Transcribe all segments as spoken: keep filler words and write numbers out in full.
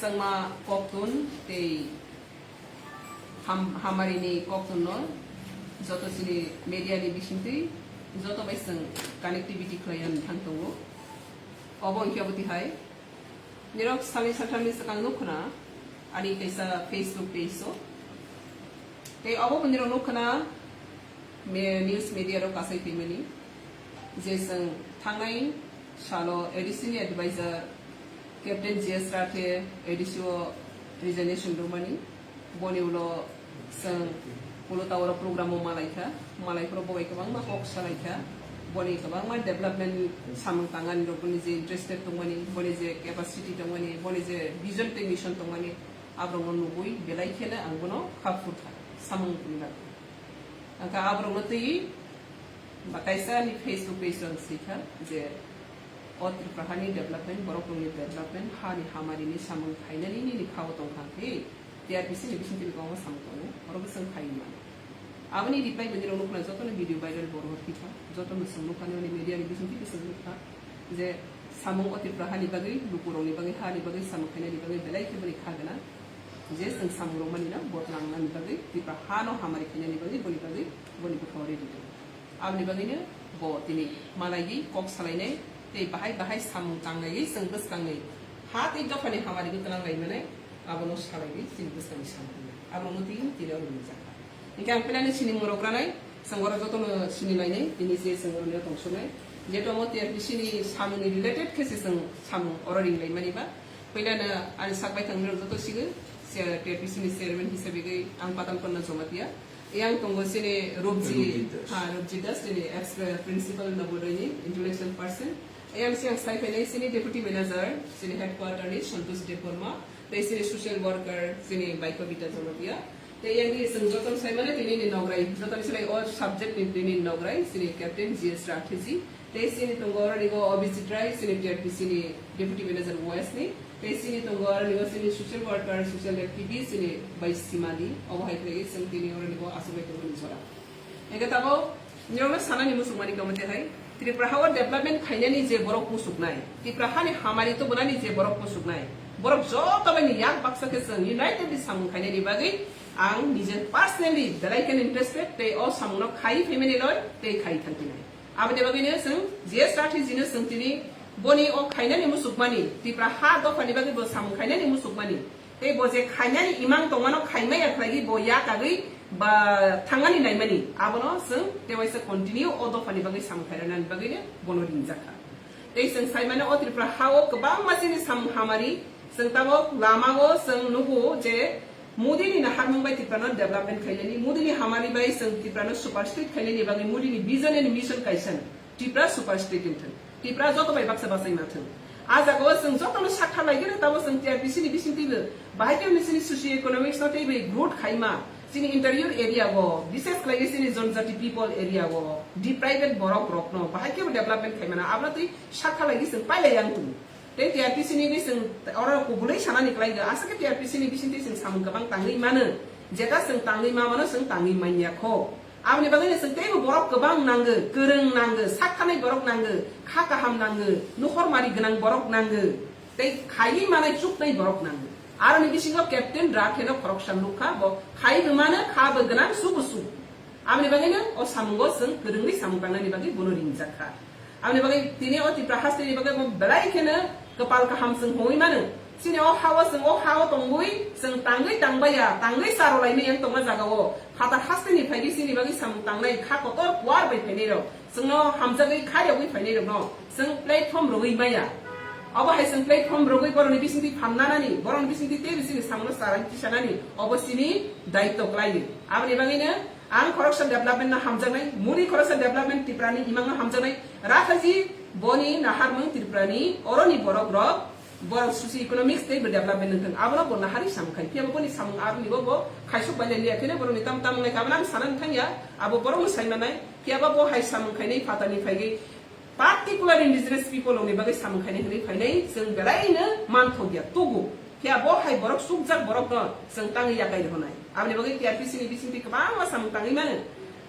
Kwbangma koktun tei ham-, hamarini koktunno joto chini media ni bisingtwi joto bai chwng connectivity khlai ani thang tongo. Obo wngkhe obo tihai. Nirok salni salthamni swkang nuk khna ani kaisa Facebook page o. Tei obo bo nirok nuk khna me-, news media rok kasai phaimani je chwng thangnai salo A D C ni advisor Captain G S Rathe A D C o resignation rwmani. Boni ulo chwng ulo tawaro program o malaikha, malaiphuru bo bai kwbangma kok salaikha, boni kwbangma development samung tangani rok, boni je interested tongmani, boni je capacity tongmani, boni je vision tei mission tongmani, aborokno nugwi belai kheno ang bono kha phurkha samung tangwi bagwi. Ang kha aborokno twi ba kaisa ni Facebook page o ang swikha je o Tripura hani development, borok rokni development, hani hamarini samung khainani nini kha o tongkha khe. T R P C ni bisingtwi kwbangma samung tongo, oro bwswng khai mano. Aboni reply bini rok nukna jotono video viral boro hor kisa, jotono chwng nukha nini media ni bisingtwi bwswng nukha je samung o Tripura hani bagwi, lukurokni bagwi, hani bagwi samung khainani bagwi belai khe bini kha gwnang. Je chwng samung rok mani no botlang nani bagwi, Tripura hano hamari khainani bagwi, boni bagwi, boni bwkhao ready tongo. Aboni bagwino bo tini malaigwi kok salainai tei bahai bahai samung tangnaiwi chwng bwskangnai ha tei dophani hamari bwtwlang lai manai abono salaiwi chini bwskangni samung wngnai. Abono tini tini oro wngjak. Hinkhe ang pilani sini mungro granai, chwng oro jotono sini lainai, tini je chwng oro nino tongsuknai. Jeto omo T R P C ni samungni related khe se chwng samung oro ring lai mani ba. Pilano ani sak bai thang nirok joto sigo, se T R P C ni chairman hisabe gwi ang Patalkonna Jamatia. Yang tongo sini Rupji, Rupji Das. Ha, Rupji Das, sini ex principal Navodaya ni intellectual person. Yang siang sai phainai sini deputy manager, sini headquarter ni Santosh Debbarma, tei sini social worker, sini Baikobita Jamatia. Tei yang ni seng joton sai mane tini ni nograi, joton sinai all subject ni tini ni nograi, sini Captain G S Ratheji. Tei sini tongo oro nigo Abhijit Rai, sini T R P C ni deputy manager West ni. Tei sini tongo oro nigo sini social worker, social activist sini bai Simali. Obo hai khlaiwi chwng tini oro nigo aswk bai tongmani jora. Hingke tabo nirokno sanani muchungmani kamo tei hai Tripura hao development khainani je borok pusuknai, Tripura hani hamari tubunani je borok pusuknai, borok joto bai ni yak baksa khe chwng united ni samung khainani bagwi ang nije personally belai khe interested tei o samungno khai phaimani loi tei khai thangkhinai. Aboni bagwino chwng je strategy no chwng tini boni o khainani muchukmani, Tripura ha dophani bagwi bo samung khainani muchukmani, tei bo je khainani imang tongmano khaimaya khlaigwi bo ya kagwi ba thangmani naimani, abono chwng tewaisa continue o dophani bagwi samung khainani bagwino bono ringjak kha. Tei chwng sai mano o Tripura ha o kwbangma chini samung hamari, chwng tabok lama o chwng nugo je Modi ni naharmung bai Tripura no development khainani, Modi ni hamari bai chwng Tripura no super state khainani bagwi Modi ni vision and mission kaisa no Tripura super state wngthwng, Tripura joto bai baksa bachai ma thwng. A jaga o chwng joto no sakha lai geno tabo chwng T R P C ni bising twi bo bahai khe chini socio economics no tei bai growth khaima, chini interior area o, bises khlai chini jonjati people area o, deprived borok rok no bahai khe bo development khaimana, abono twi sakha lai chwng pailai yang tongo. Tei T R P C ni bising oro kubulwi sanani kwlai go, aswk khe T R P C ni bising twi chwng samung kwbang tangwi mano, jeta chwng tangwi ma mano chwng tangwi manya kho. Aboni bagwi no chwng teibo borok kwbang nango, kwrwng nango, sak thanai borok nango, kha kaham nango, nukhor mari gwnang borok nango, tei khaiwi manai chuknai borok nango. Aroni bisingo Captain Rathe no khoroksa nukha, bo khaibo mano, khabo gwnang, subo su. Aboni bagwi no o samungo chwng kwrwngwi samung tangnani bagwi bono ringjak kha. Aboni bagwi tini o Tripura hasteni bagwi bo belai kheno kwpal kaham chwng hwnwi mano. Chini o ha-o chwng o ha-o tongwi chwng tangwi tangbaiya, tangwi charolaimaya wng tongma jaga-o. Phatar hasteni phaigwi chini bagwi samung tangnai kha kotor kuar bai phainai rok. Chwngno hamjagwi kha yogwi phainai rokno chwng platform rwgwi maya. Obo hai chwng platform rwgwi borokni bisingtwi phan nanani, borokni bisingtwi teibo chini samungo charani tisanani, obo chini daitto kwlaio. Aboni bagwino ang khoroksa development no hamjaknai, Modi khoroksa development Tripura ni imang no hamjaknai, Rathaji boni naharmung Tripura ni oroni borok rok, borok socio economics tei bo development wngthang, abono bo nahari samung khai, phiya bo boni samung aroni bo, bo khaisok bai liya, kheno borok ni tam tam wngnai kha, abono ang sana thang ya, abo borok no sai manai, phiya bo bo hai samung khainai phatar ni phaigwi, particular indigenous people rokni bagwi samung khainai hwnwi phainai chwng belaino manthokya tugo. Phiya bo hai borok sukjak borokno chwng tangwi yakai rwnai. Aboni bagwi T R P C ni bisingtwi kwbangma samung tangwi mano.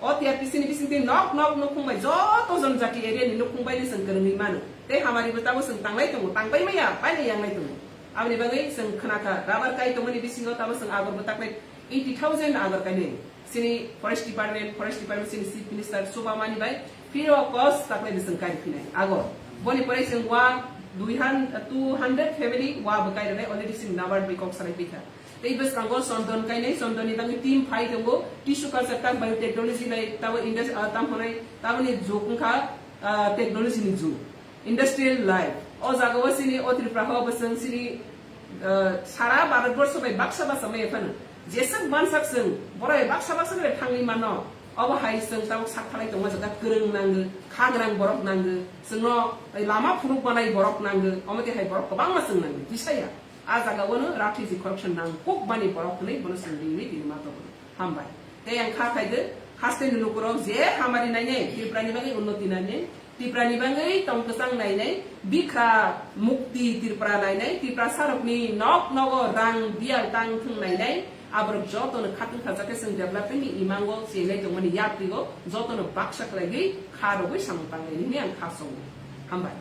O T R P C ni bisingtwi nok nok nukhung bai joto jonjati area ni nukhung bai no chwng kwrwngwi mano. Tei hamari bo tamo chwng tanglai tongo, tangbai maya, pailai yanglai tongo. Aboni bagwi chwng khwnakha, rubber kai tongmani bisingo tamo chwng agor bwtaklai eighty thousand agor kainwi. Chini forest department, forest department chini chief minister Subamani bai phiro cost taklai bwswng kai phinai agor. Boni pore chwng wa dui han-, two hundred family wa bwkai rwnai already chini NABARD bai kok salai pikha. Tei bwskango chondon kainai, chondonni bagwi team phai tongo, tissue culture tak biotechnology bai tabo indus-, ah, tam hwnai, taboni jug wngkha, ah, technology ni jug. Industrial life. O jaga o chini o Tripura ho bwswng chini, ah, sara Bharat borsho bai baksa baksa mai phano. Jeswk bansak chwng, borai baksa baksa bai thangwi mano. Obo hai chwng tabuk sak phalai tongma jaga kwrwng nango, khagrang borok nango, chwngno lama phunuk manai borok nango, omo twi hai borok kwbangma chwng nango, tisaya. A jaga o no refugee correction nang kok bani borok hwnwi bono chwng ringwi tini ma tongo. Hambai. Tei ang kha khaide, haste ni lukurok je hamari nainai, Tripura ni bagwi unnoti nainai, Tripura ni bagwi tong kwchang nainai, bikha mukti Tripura nainai, Tripura sarok ni nok nogo rang biyal tang thwng nainai, aborok joto no khatwng khajakhe chwng development ni imango chenai tongmani yapri o joto no baksa khlaigwi kha rogwi samung tangnai hwnwi ang kha songo. Hambai.